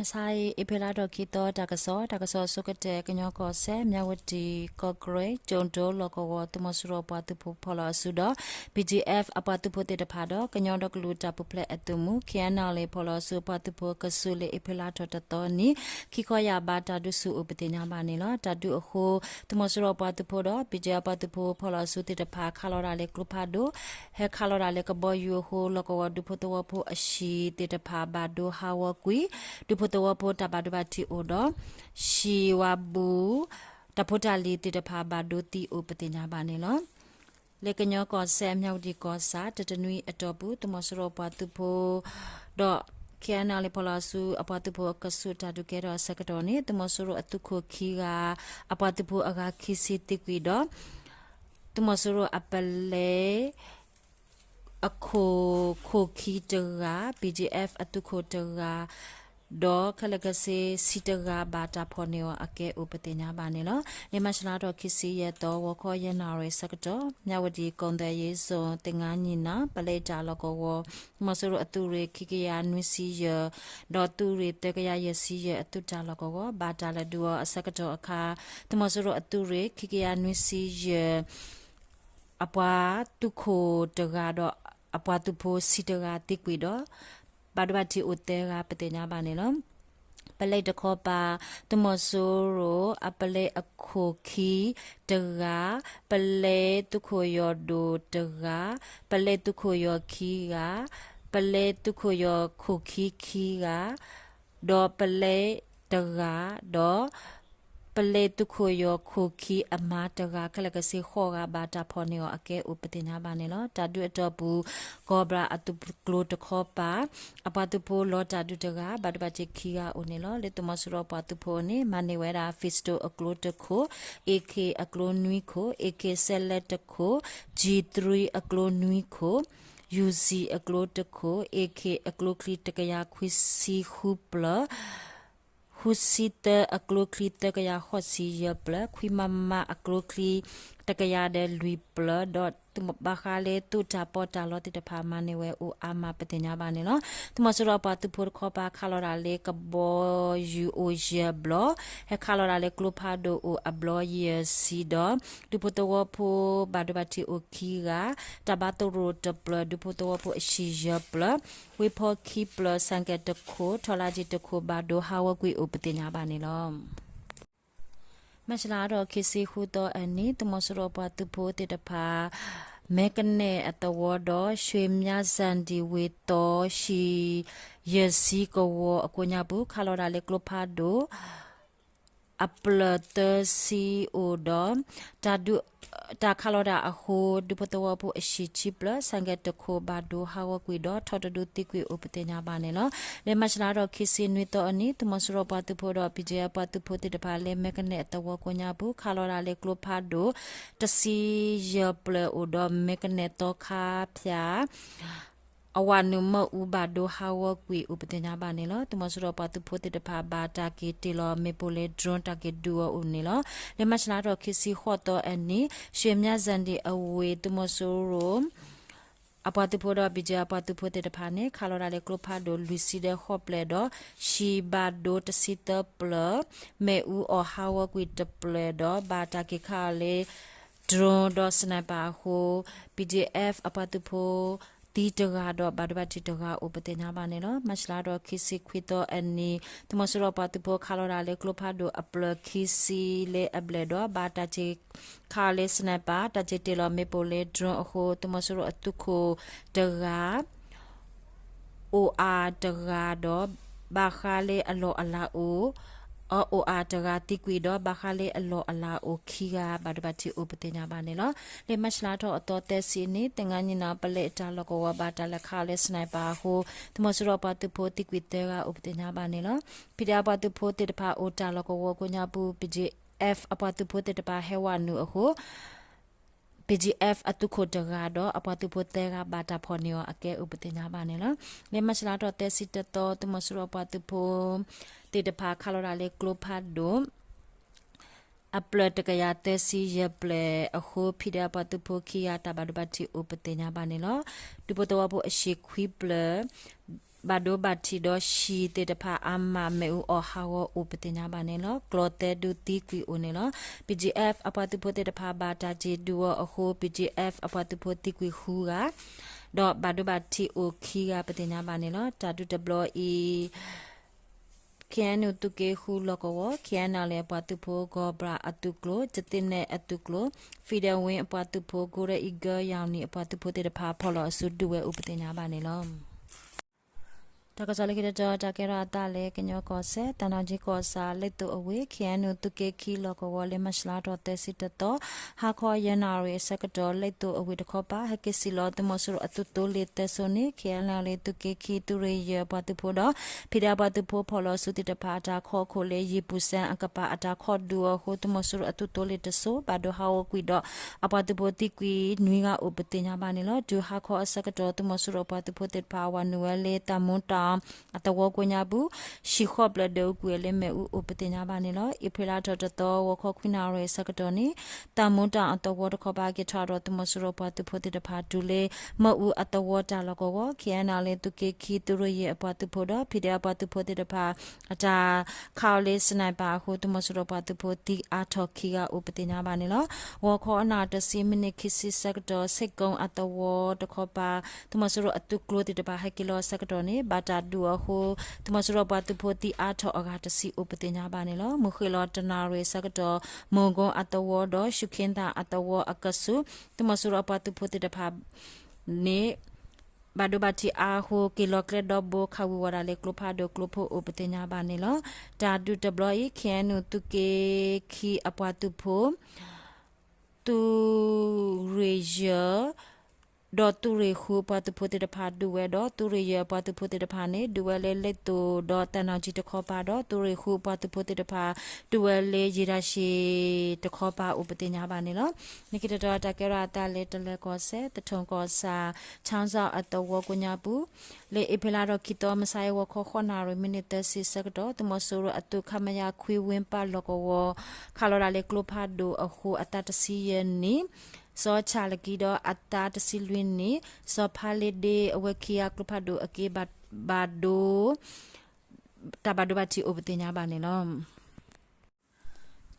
မဆါအံၤ အ့ဖြ့လါထီၣ်ခံသီ တၢ်ကစီၣ်, တၢ်ကစီၣ်အဆိကတၢၢ် ကညီကီၢ်စဲၣ် မၠၣ်ဝတံၣ်, ကီၢ်ကရ့ၣ်, ကၠိၣ်ဒိၣ်, လီၢ်ကဝီၤ သုးမီၤစိရိၤအပှၤသုးဖိဖီၣ်လီၤအစုဒီး BGF အပှၤသုးဖိသ့ၣ်တဖၣ်ဒီး ကညီဒီကလုာ်တၢ်ပူၤဖျဲးအသုးမုၢ် KNLA ဖီၣ်လီၤအစုအပှၤသုးဖိအကဆူးလၢ အ့ဖြ့လါထီၣ်တသီနံၤ ခံခီယၢ်ဘး တၢ်ဒုးဆူၣ်အိၣ်ပသ့ၣ်ညါဘၣ်န့ၣ်လီၤ. တၢ်ဒုးအဃိ သုးမီၤစိရိၤအပှၤသုးဖိဒီး BGF အပှၤသုးဖိဖီၣ်လီၤအစုသ့ၣ်တဖၣ် ခးလီၤဒၣ်လၢကျိဖးဒိၣ် ဟဲခးလီၤဒၣ်လၢကဘီယူၤအဃိ လီၢ်ကဝီၤဒူဖိသဝီဖိအဟံၣ်သ့ၣ်တဖၣ်ဘၣ်ဒိဟးဂီၤကွံာ်, ဒူဖိသဝီဖိတၢ်ဘၣ်ဒိဘၣ်ထံးအိၣ်ဒီး ဟံၣ်ဝးဘူး တၢ်ဖိတၢ်လံၤသ့ၣ်တဖၣ်ဘၣ်ဒိသံအိၣ်ပသ့ၣ်ညါဘၣ်န့ၣ်လီၤ. လၢကညီကီၢ်စဲၣ် မၠၣ်ဝတံၣ်ကီၢ်ဆၣ် တတနွံအတီၢ်ပူၤ သုးမီၤစိရိၤအပှၤသုးဖိ ဒီး KNLA ဖီၣ်လီၤအစုအပှၤသုးဖိအကဆူးတၢ်ဒုးကဲထီၣ်အဆၢကတီၢ်န့ၣ် သုးမီၤစိရိၤအသုးခိၣ်ခံဂၤ အပှၤသုးဖိအဂၤခံဆံသံကွံာ်ဒီး သုးမီၤစိရိၤအပလဲ အခိၣ် ခိၣ်ခံတဂၤ, BGF အသုးခိၣ်တဂၤ ဒီးခဲလၢာ်ခဲဆ့ဆံတဂၤဘၣ်တၢ်ဖီၣ်န့ၢ်အီၤအကဲအိၣ်ပသ့ၣ်ညါဘၣ်န့ၣ်လီၤ. လၢမၢ်ၡလါထီၣ်ခံဆံယဲၢ်သီ ဂီၤခီယဲၢ်နၣ်ရံၣ်ဆၢကတီၢ် မၠၣ်ဝတံၣ် ကိၣ်သဲးယ့စိၣ် သ့ၣ်ငါနံၣ်နၣ် ပလဲတၢ်လီၢ်ကဝီၤ သုးမီၤစိရိၤအသုးရ့ၣ်ခံကယၤနွံဆံယဲၢ် ဒီးသုးရ့ၣ်သၢကယၤယဲၢ်ဆံယဲၢ်အသုးတၢ်လီၢ်ကဝီၤ ဘၣ်တၢ်လဲၤဒုးအီၤအဆၢကတီၢ်အခါ သုးမီၤစိရိၤအသုးရ့ၣ်ခံကယၤနွံဆံယဲၢ် အပှၤသုးခိၣ်တဂၤဒီး အပှၤသုးဖိဆံတဂၤသံကွံာ်ဒီး ဘၣ်ဒိဘၣ်ထံးအိၣ်သၢဂၤပသ့ၣ်ညါဘၣ်န့ၣ်လီၤ. ပလဲတခီပၤ သုးမီၤစိရိၤ အပလဲအခိၣ်ခံတဂၤ, ပလဲသုးခိၣ်ယီၢ်ဒိၣ်တဂၤ, ပလဲသုးခိၣ်ယီၢ်ခံဂၤ, ပလဲသုးခိၣ်ယီၢ်ခိၣ်ခံခံဂၤ, ဒီးပလဲတဂၤ, ဒီး ပလဲသုးခိၣ်ယီၢ်ခိၣ်ခံအမါတဂၤ ခဲလၢာ်ခဲဆ့ဃိးဂၤဘၣ်တၢ်ဖီၣ်န့ၢ်အီၤအကဲအိၣ်ပသ့ၣ်ညါဘၣ်န့ၣ်လီၤ. တၢ်ဒုးအတီၢ်ပူၤ ကီၢ်ဘြၣ်အသုးကျိၤတခီပၤ အပှၤသုးဖိလီၤတၢ်ဒုးတဂၤ ဘၣ်ဒိဘၣ်ထံးခံဂၤအိၣ်န့ၣ်လီၤ. လၢသုးမီၤစိရိၤပှၤသုးဖိန့ၣ် မၤန့ၢ်ဝဲဒၣ် fistol အကျိတခိၣ်, AK အကျိနွံခိၣ်, AK စဲးလဲတခိၣ်, G three အကျိနွံခိၣ်, UZ အကျိတခိၣ်, AK အကျိချံတကယၤခွံဆံဃုပျၢၤ ဃုဆံသၢအကျိချံသၢကယၤဃိးဆံယဲၢ်ပျၢၤ, ခွံမမအကျိချံတကယၤဒီးလွံၢ်ပျၢၤ, ဒီးဘၣ်ဃးလၢသုးတၢ်ပီးတၢ်လီသ့ၣ်တဖၣ်မၤန့ၢ်ဝဲအိၣ်အါမးပသ့ၣ်ညါဘၣ်န့ၣ်လီၤ. သုးမီၤစိရိၤအပှၤသုးဖိတခီပၤခးလီၤဒၣ်လၢကဘီယူၤအိၣ်ယဲၢ်ဘျီ, ဟဲခးလီၤဒၣ်လၢကျိဖးဒိၣ်အိၣ်အဘျီယဲၢ်ဆံဒီး ဒူဖိသဝီဖိဘၣ်ဒိဘၣ်ထံးအိၣ်ခံဂၤ, တၢ်ဘါသရိာ်တပျၢၤ ဒူဖိသဝီဖိအဟံၣ်ယဲၢ်ပျၢၤ, ဝ့ၢ်ဖီခံပျၢၤ ဆၣ်ကဲၣ်တခိၣ် ထီလါက့တခိၣ်ဘၣ်ဒိဟးဂီၤကွံာ်အိၣ်ပသ့ၣ်ညါဘၣ်န့ၣ်လီၤ. မၢ်ၡလါထီၣ်ခံဆံဃုသီအနံၤ သုးမီၤစိရိၤအပှၤသုးဖိသ့ၣ်တဖၣ် မဲကနဲၣ်အသဝီဒီး ရွှေမြဇန္တိဝ့ၢ်သီဟံၣ်ယဲၢ်ဆံကဝီၤအကိးညါပူၤ ခးလီၤဒၣ်လၢကျိဖးဒိၣ် အပျၢၤသၢဆံအိၣ်ဒီး တၢ်ခးလီၤဒၣ်အဃိ ဒူဖိသဝီဖိအဟံၣ်ခံပျၢၤ ဆၣ်ကဲၣ်တခိၣ်ဘၣ်ဒိဟးဂီၤကွံာ်ဒီး ထီၣ်တဒုသံကွံာ်အိၣ်ပသ့ၣ်ညါဘၣ်န့ၣ်လီၤ. လၢမၢ်ၡလါထီၣ်ခံဆံနွံသီအနံၤ သုးမီၤစိရိၤပှၤသုးဖိဒီး BGF ပှၤသုးဖိသ့ၣ်တဖၣ်လၢမဲကနဲၣ်အသဝီကိးညါပူၤ ခးလီၤဒၣ်လၢကျိဖးဒိၣ် တဆံယဲၢ်ပျၢၤအိၣ်ဒီး မဲကနဲၣ်သီခါဖၠၣ် အဝးနုာ်မၢအူဘၣ်ဒိဟးဂီၤကွံာ်အိၣ်ပသ့ၣ်ညါဘၣ်န့ၣ်လီၤ. သုးမီၤစိရိၤပှၤသုးဖိသ့ၣ်တဖၣ်ဘၣ်တၢ်က့ၤတ့ၢ်လီၤမ့ၣ်ပိၢ်လၢ drone တၢ်က့ၤဒုးအီၤအိၣ်န့ၣ်လီၤ. လၢမၢ်ၡလါထီၣ်ခံဆံဃိးသီအနံၤ ရွှေမြဇန္တိအဝ့ၢ် သုးမီၤစိရိၤ အပှၤသုးဖိဒီး BGF အပှၤသုးဖိသ့ၣ်တဖၣ်န့ၣ် ခးလီၤဒၣ်လၢကျိဖးဒိၣ်လွံၢ်ဆံဒီးဃိးပျဲၢ်ဒီး ဟံၣ်ဘၣ်ဒိတဆံသၢပျၢၤ, မ့ၣ်အူအီၣ်ဟးဂီၤကွံာ်တပျဲၢ်ဒီး ဘၣ်တၢ်က့ၤခးအီၤလၢ drone ဒီး sniper အဃိ BGF အပှၤသုးဖိ သံတဂၤဒီး ဘၣ်ဒိဘၣ်ထံးတဂၤအိၣ်ပသ့ၣ်ညါဘၣ်န့ၣ်လီၤ. မၢ်ၡလါထီၣ်ခံဆံခွံသီအနံၤ သုးမီၤစိရိၤပှၤသုးဖိခးလီၤဒၣ်လၢကျိဖးဒိၣ်အပျၢၤခံဆံလၢအဘျဲၣ်ဒီး ဘၣ်တၢ်က့ၤခးအီၤလၢ sniper တၢ်က့ၤတ့ၢ်လီၤမ့ၣ်ပိၢ်လၢ drone အဃိ သုးမီၤစိရိၤအသုးခိၣ်တဂၤ အိၣ်အါတဂၤဒီး ဘၣ်ဃးလၢအလီၢ်အလၤအိၣ် အအိၣ်အါတဂၤသံကွံာ်ဒီး ဘၣ်ဃးလၢအလီၢ်အလၤအိၣ်ခံဂၤ ဘၣ်ဒိဘၣ်ထံးအိၣ်ပသ့ၣ်ညါဘၣ်န့ၣ်လီၤ. လၢမၢ်ၡလါထီၣ်အသီသၢဆံအနံၤ သင်္ဃန်းညီနောင် ပလဲအတၢ်လီၢ်ကဝီၤ ဘၣ်တၢ်လဲၤခးအီၤလၢ sniper အဃိ သုးမီၤစိရိၤအပှၤသုးဖိသံကွံာ်သၢဂၤအိၣ်ပသ့ၣ်ညါဘၣ်န့ၣ်လီၤ. PDF အပှၤသုးဖိသ့ၣ်တဖၣ်အိၣ်တၢ်လီၢ်ကဝီၤကိးညါပူၤ BGF အပှၤသုးဖိသ့ၣ်တဖၣ်ဟဲဝးနုာ်အဃိ BGF အသုးခိၣ်တဂၤဒီး အပှၤသုးဖိသၢဂၤဘၣ်တၢ်ဖီၣ်န့ၢ်အီၤအကဲအိၣ်ပသ့ၣ်ညါဘၣ်န့ၣ်လီၤ. လၢမၢ်ၡလါထီၣ်သၢဆံတသီ သုးမီၤစိရိၤအပှၤသုးဖိသ့ၣ်တဖၣ်ခးလီၤဒၣ်လၢကျိဖးဒိၣ် အပျၢၤတကယၤသၢဆံယဲၢ်ပျဲၢ်အဃိ PDF အပှၤသုးဖိခံဂၤတၢ်ဘၣ်ဒိဘၣ်ထံးအိၣ်ပသ့ၣ်ညါဘၣ်န့ၣ်လီၤ. ဒူဖိသဝီဖိအဟံၣ်ခွံပျၢၤ ဘၣ်ဒိဘၣ်ထံးဒီးဟံၣ်သ့ၣ်တဖၣ်အါမး မ့ၣ်အူအီၣ်ဟးဂီၤအိၣ်ပသ့ၣ်ညါဘၣ်န့ၣ်လီၤ. ကျီၢ်သဲဒုးသံကွံာ်အိၣ်န့ၣ်လီၤ. B G F အပှၤသုးဖိသ့ၣ်တဖၣ် ဘၣ်တၢ်က့ၤဒုးအီၤအဃိ B G F အပှၤသုးဖိသံကွံာ်ဃုဂၤ ဒီးဘၣ်ဒိဘၣ်ထံးအိၣ်ခံဂၤပသ့ၣ်ညါဘၣ်န့ၣ်လီၤ. တၢ်ဒုးတဘျီအံၤ K N U သုးက့ဃုလီၢ်ကဝီၤ K N L A အပှၤသုးဖိ ဂီၤဘြၣ်အသုးကျိၤ ကသ့ၣ်နဲၣ်အသုးကျိၤ Federal Wing အပှၤသုးဖိ Golden Eagle ယၢ်နံၣ်အပှၤသုးဖိသ့ၣ်တဖၣ် ဖီၣ်လီၤအစုဒုးဝဲအိၣ်ပသ့ၣ်ညါဘၣ်န့ၣ်လီၤ. တၢ်ကစီၣ်လၢခံတတီၤ တၢ်ကဲထီၣ်အသးလၢကညီကီၢ်စဲၣ် သံတောင်ကြီးကီၢ်ဆၣ် လိပ်သိုအဝ့ၢ် K N U သုးက့ခံလီၢ်ကဝီၤ လၢမၢ်ၡ်လါထီၣ်သၢဆံတသီ ဟါခီယဲၢ်နၣ်ရံၣ်အဆၢကတီၢ် လိပ်သိုအဝ့ၢ်တခီပၤ ဟဲက့ၤစံၣ်လီၤသုးမီၤစိရိၤအသုးသိလ့ၣ်သၢစိၤန့ၣ် K N L A သုးက့ခံ သုးရ့ၣ်ယဲၢ်အပှၤသုးဖိဒီး ဖံးဒဲးအပှၤသုးဖိ ဖီၣ်လီၤအစုသ့ၣ်တဖၣ် အတၢ်ခီအခိၣ်လၢယံာ်ပူၤစဲအကပၤ အတၢ်ခီဒုးအီၤအဃိ သုးမီၤစိရိၤအသုးသိလ့ၣ်တစိၤ ဘၣ်ဒိဟးဂီၤကွံာ်ဒီး အပှၤသုးဖိသံကွံာ်နွံဂၤအိၣ်ပသ့ၣ်ညါဘၣ်န့ၣ်လီၤ. တုၤဟါခီအဆၢကတီၢ် သုးမီၤစိရိၤအပှၤသုးဖိသ့ၣ်တဖၣ် ဝၤနုာ်ဝဲလၢ သၣ်မူတၢ်အသဝီကိးညါပူၤ ဟံၣ်ဃီၣ်ဖျၢၣ်ဒၢးအူကွံာ်လၢမ့ၣ်အူအိၣ်ပသ့ၣ်ညါဘၣ်န့ၣ်လီၤ. အ့ဖြ့လါထီၣ်တသီ ဂီၤခီခွံနၣ်ရံၣ်အဆၢကတီၢ်န့ၣ် သၣ်မူတၢ်အသဝီတခီပၤ က့ၤထီၣ်ဒီးသုးမီၤစိရိၤအပှၤသုးဖိသ့ၣ်တဖၣ် တုၤလၢမ့ၣ်အူအသဝီတၢ်လီၢ်ကဝီၤ K N L A သုးက့ခံ သုးရ့ၣ်ယဲၢ်အပှၤသုးဖိဒီး ဖံးဒဲးအပှၤသုးဖိသ့ၣ်တဖၣ် အတၢ်ခးအီၤလၢ sniper အဃိ သုးမီၤစိရိၤပှၤသုးဖိသံအါထီၣ်ခံဂၤအိၣ်ပသ့ၣ်ညါဘၣ်န့ၣ်လီၤ. ဂီၤခီအနၣ်တဆံ မံးနံးခံဆံဆၢကတီၢ် ဆ့ကိၣ်အသဝီတခီပၤ သုးမီၤစိရိၤအသုးကျိၤသ့ၣ်တဖၣ်ဟဲက့ၤလီၤအဆၢကတီၢ်န့ၣ် ဘၣ်တၢ်ဒုးအီၤအဃိ သုးမီၤစိရိၤပှၤသုးဖိသံအါထီၣ်အဂၤတဆံအိၣ်ပသ့ၣ်ညါဘၣ်န့ၣ်လီၤ. မုၢ်ဃ့ၢ်လီၤတနၣ်ရံၣ်အဆၢကတီၢ် မုၢ်ကိအသဝီဒီး ရှုခ့သၣ်အသဝီအကဆူး သုးမီၤစိရိၤအပှၤသုးဖိသ့ၣ်တဖၣ် န့ၣ် ဘၣ်ဒိဘၣ်ထံးအါအဃိ က့ၤလီၤကျဲဒီဘိ ခးဝံၤဝီၤဒၣ်လၢကျိဖးဒိၣ်ကျိဖိအိၣ်ပသ့ၣ်ညါဘၣ်န့ၣ်လီၤ. တၢ်ဒုးတဘျီအံၤ K N U သုးက့ခံအပှၤသုးဖိ သုးရ့ၣ်ယဲၢ် ဒီးသုးရ့ၣ်ဃုအပှၤသုးဖိသ့ၣ်တဖၣ်ဒုးဝဲဒီး သုးရ့ၣ်ယဲၢ်အပှၤသုးဖိသ့ၣ်တဖၣ်န့ၣ် ဒုးဝဲလၢလိပ်သိုဒီးသံတောင်ကြီးတခီပၤဒီး သုးရ့ၣ်ဃုအပှၤသုးဖိသ့ၣ်တဖၣ် ဒုးဝဲလၢရေတာရှည်တခီပၤအိၣ်ပသ့ၣ်ညါဘၣ်န့ၣ်လီၤ. လၢခံတတီၤတၢ်ကဲထီၣ်အသးလၢတလဲၤကီၢ်စဲၣ် သထူကီၢ်ဆၣ် ခၠီကၠီအသဝီကိးညါပူၤ လၢအ့ဖြ့လါထီၣ်ခံသီ မုၢ်ဆါအံၤ ဂီၤခီဃိးနၣ်ရံၣ် မံးနံးသၢဆံဆၢကတီၢ် သုးမီၤစိရိၤအသုး ခမရ ခွံ ဝ့ၢ်ပၢ်လီၢ်ကဝီၤ ခးလီၤဒၣ်လၢကျိဖးဒိၣ်အဃိ အသးတဆံယဲၢ်နံၣ် စီၤဆၣ်လကံဒီးအသးတဆံလွံၢ်နံၣ် စီၤဖါလ့ဒ့ အဝဲခံဂၤကျိဖးဒိၣ်အက့ ဘၣ်ဒိ တၢ်ဘၣ်ဒိဘၣ်ထံးအိၣ်ပသ့ၣ်ညါဘၣ်န့ၣ်လီၤ.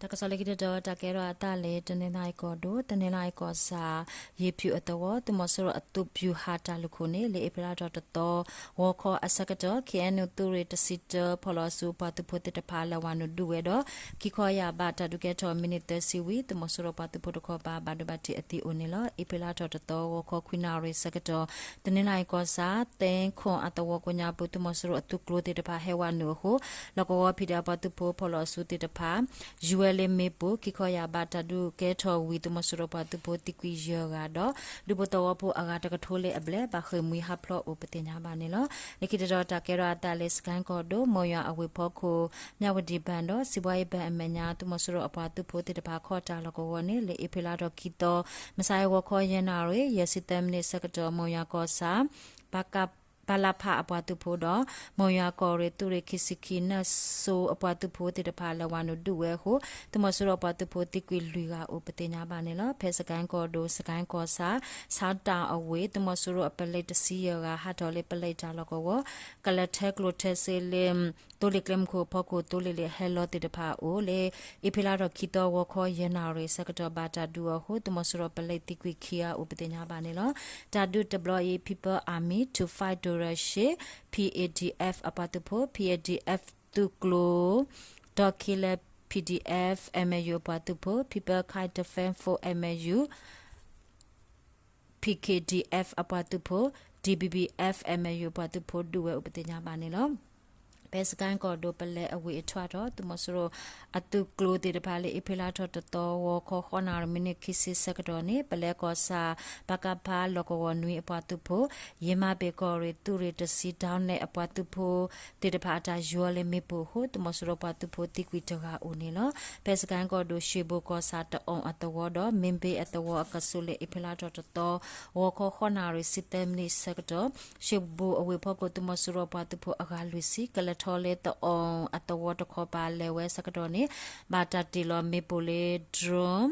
တၢ်ကစီၣ်လၢခံတတီၤ တၢ်ကဲထီၣ်အသးလၢ တနီသရံၣ်ကီၢ်ဒိၣ် တနီသရံၣ်ကီၢ်ဆၣ် ယ့ၤဖၠူၣ်အသဝီ သုးမီၤစိရိၤအသုးဗျူဟာတၢ်လုၢ်ခိၣ်န့ၣ် လၢအ့ဖြ့လါထီၣ်တသီ ဂီၤခီအဆၢကတီၢ် K N U သုးရ့ၣ်တဆံတၢ ဖီၣ်လီၤအစုပှၤသုးဖိသ့ၣ်တဖၣ် လဲၤဝၤနုာ်ဒုးဝဲဒီး ခံခီယာ်ဘး တၢ်ဒုးကဲထီၣ်မံးနံးသၢဆံဝံၤ သုးမီၤစိရိၤပှၤသုးဖိတခီပၤ ဘၣ်ဒိဘၣ်ထံးအသံအိၣ်န့ၣ်လီၤ. အ့ဖြ့လါထီၣ်တသီ ဂီၤခီခွံနၣ်ရံၣ်ဆၢကတီၢ် တနီသရံၣ်ကီၢ်ဆၣ် သ့ခိၣ်အသဝီကိးညါပူၤ သုးမီၤစိရိၤအသုးကျိၤသ့ၣ်တဖၣ် ဟဲဝၤနုာ်အဃိ လီၢ်ကဝီၤဖံးဒဲးအပှၤသုးဖိ ဖီၣ်လီၤအစုသ့ၣ်တဖၣ် ယူၤဝဲလၢမ့ၣ်ပိၢ် ခံခီယာ်ဘး တၢ်ဒုးကဲထီၣ်ဝံၤ သုးမီၤစိရိၤပှၤသုးဖိသံကွံာ်ယဲၢ်ဂၤဒီး ဒူဖိသဝီဖိအဂၤတကထိလၢအဘျဲၣ် ဘၣ်ဃ့ၢ်မှံဟးဖျိးအိၣ်ပသ့ၣ်ညါဘၣ်န့ၣ်လီၤ. လၢခံတတီၤ တၢ်ကဲထီၣ်အသးလၢ စကဲၣ်ကီၢ်ဒိၣ် မိၢ်ယွၤအဝ့ၢ်ဖီခိၣ် မြဝတီဘဏ်ဒီး စံးဘှါအ့ဘဏ်အမဲာ်ညါ သုးမီၤစိရိၤအပှၤသုးဖိသ့ၣ်တဖၣ် ခီၣ်တၢ်လီၢ်ကဝီၤန့ၣ် လၢအ့ဖြ့လါထီၣ်ခံသီ မုၢ်ဆါအံၤ ဂီၤခီယဲၢ်နၣ်ရံၣ် ယဲၢ်ဆံသၢမံးနံးဆၢကတီၢ် မိၢ်ယွၤကီၢ်ဆၣ် ပက ပလဖအပှၤသုးဖိဒီး မိၢ်ယွၤကီၢ်ရ့ၣ်သုးရ့ၣ်ခံဆံခံ နၢၣ်စိအပှၤသုးဖိသ့ၣ်တဖၣ် လဲၤဝၤနုာ်ဒုးဝဲအဃိ သုးမီၤစိရိၤအပှၤသုးဖိသံကွံာ်လွံၢ်ဂၤအိၣ်ပသ့ၣ်ညါဘၣ်န့ၣ်လီၤ. ဖဲစကဲၣ်ကီၢ်ဒိၣ် စကဲၣ်ကီၢ်ဆၣ် ဆၣ်တၣ်အဝ့ၢ် သုးမီၤစိရိၤအပလဲတဆံယဲၢ်ဂၤ ဟးထီၣ်လၢပလဲတၢ်လီၢ်ကဝီၤ ကလဲၤထၢကျိၣ်ထၢစ့လၢ သိလ့ၣ်ကျဲမုၢ်ခိၣ်အဖီခိၣ် သိလ့ၣ်လၢဟဲလီၤသ့ၣ်တဖၣ်အအိၣ်လၢ အ့ဖြ့လါထီၣ်ခံသီ ဂီၤခီယဲၢ်နၣ်ရံၣ်ဆၢကတီၢ် ဘၣ်တၢ်ဒုးအီၤအဃိ သုးမီၤစိရိၤပလဲသံကွံာ်ခံဂၤအိၣ်ပသ့ၣ်ညါဘၣ်န့ၣ်လီၤ. တၢ်ဒုးတဘျီအံၤ People Army to Fight Direction P A D F အပှၤသုးဖိ P A D F သုးကျိၤ ဒီက့လၢ P D F M A U အပှၤသုးဖိ People Kite Defense Force M A U P K D F အပှၤသုးဖိ D B B F M A U အပှၤသုးဖိ ဒုးဝဲအိၣ်ပသ့ၣ်ညါဘၣ်န့ၣ်လီၤ. ဖဲစကဲၣ်ကီၢ်ဒိၣ်ပလဲအဝ့ၢ်အထွဲထီၣ် သုးမီၤစိရိၤအသုးကျိၤသ့ၣ်တဖၣ်လၢ အ့ဖြ့လါထီၣ်တသီ ဂီၤခီဃိးနၣ်ရံၣ်မံးနံးခံဆံဆၢကတီၢ်န့ၣ် ပလဲကီၢ်ဆၣ် ပကဖ လီၢ်ကဝီၤနွံအပှၤသုးဖိ ယမၤဘ့ၣ်ကီၢ်ရ့ၣ်သုးရ့ၣ်တဆံ ဒီးနဲၣ်အပှၤသုးဖိသ့ၣ်တဖၣ်အတၢ်ယီၤလၢမ့ၣ်ပိၢ်အဃိ သုးမီၤစိရိၤပှၤသုးဖိသံကွံာ်တဂၤအိၣ်န့ၣ်လီၤ. ဖဲစကဲၣ်ကီၢ်ဒိၣ် ရွှေဘိုကီၢ်ဆၣ်တအိၣ်အသဝီဒီး မ့ၣ်ဘ့အသဝီအကဆူးလၢ အ့ဖြ့လါထီၣ်တသီ ဂီၤခီဃိးနၣ်ရံၣ်ဆံသၢမံးနံးဆၢကတီၢ် ရွှေဘိုအဝ့ၢ်ဖီခိၣ် သုးမီၤစိရိၤပှၤသုးဖိအဂၤလွံၢ်ဆံ ကလဲၤထီၣ်လၢတအိၣ်အသဝီတခီပၤ လဲၤဝဲဆၢကတီၢ်န့ၣ် ဘၣ်တၢ်တ့ၢ်လီၤမ့ၣ်ပိၢ်လၢ drone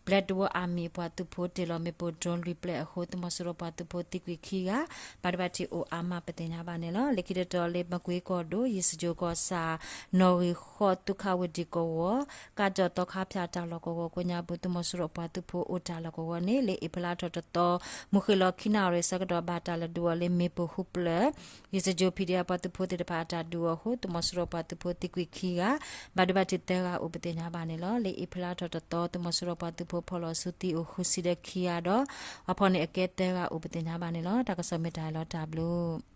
Black Dwarf Army အပှၤသုးဖိတ့ၢ်လီၤမ့ၣ်ပိၢ် drone လွံၢ်ပျဲၢ်အဃိ သုးမီၤစိရိၤပှၤသုးဖိသံကွံာ်ခံဂၤ, ဘၣ်ဒိဘၣ်ထံးအိၣ်အါမးပသ့ၣ်ညါဘၣ်န့ၣ်လီၤ. လၢခံတတီၤလၢမကွ့ကီၢ်ဒိၣ် ယံၤစကၠိၤကီၢ်ဆၣ် နီၣ်ဂံၢ်ဃီ သုးခးဝ့ၢ်ဒံၣ်ကဝီၤ ကးကၠီၣ်သီခါဖၠၣ်တၢ်လီၢ်ကဝီၤကိးညါပူၤ သုးမီၤစိရိၤပှၤသုးဖိအိၣ်တၢ်လီၢ်ကဝီၤန့ၣ် လၢအ့ဖြ့လါထီၣ်တသီ မုၢ်ဃ့ၢ်လီၤခံနၣ်ရံၣ်ဆၢကတီၢ် ဘၣ်တၢ်လဲၤဒုးအီၤလၢမ့ၣ်ပိၢ်ဃုပျၢၢ် ယံၤစကၠိၤ P D F ပှၤသုးဖိသ့ၣ်တဖၣ်အတၢ်ဒုးအီၤအဃိ သုးမီၤစိရိၤပှၤသုးဖိသံကွံာ်ခံဂၤ, ဘၣ်ဒိဘၣ်ထံးသၢဂၤအိၣ်ပသ့ၣ်ညါဘၣ်န့ၣ်လီၤ. လၢအ့ဖြ့လါထီၣ်တသီ သုးမီၤစိရိၤပှၤသုးဖိဖီၣ်လီၤစုသံအိၣ်ဃုဆံဒီးခံဂၤဒီး ပှၤဖီၣ်န့ၢ်အကဲသၢဂၤအိၣ်ပသ့ၣ်ညါဘၣ်န့ၣ်လီၤ. တၢ်ကစီၣ်မ့ၢ်တၢ်အံၤလီၤ တၢ်ဘျုး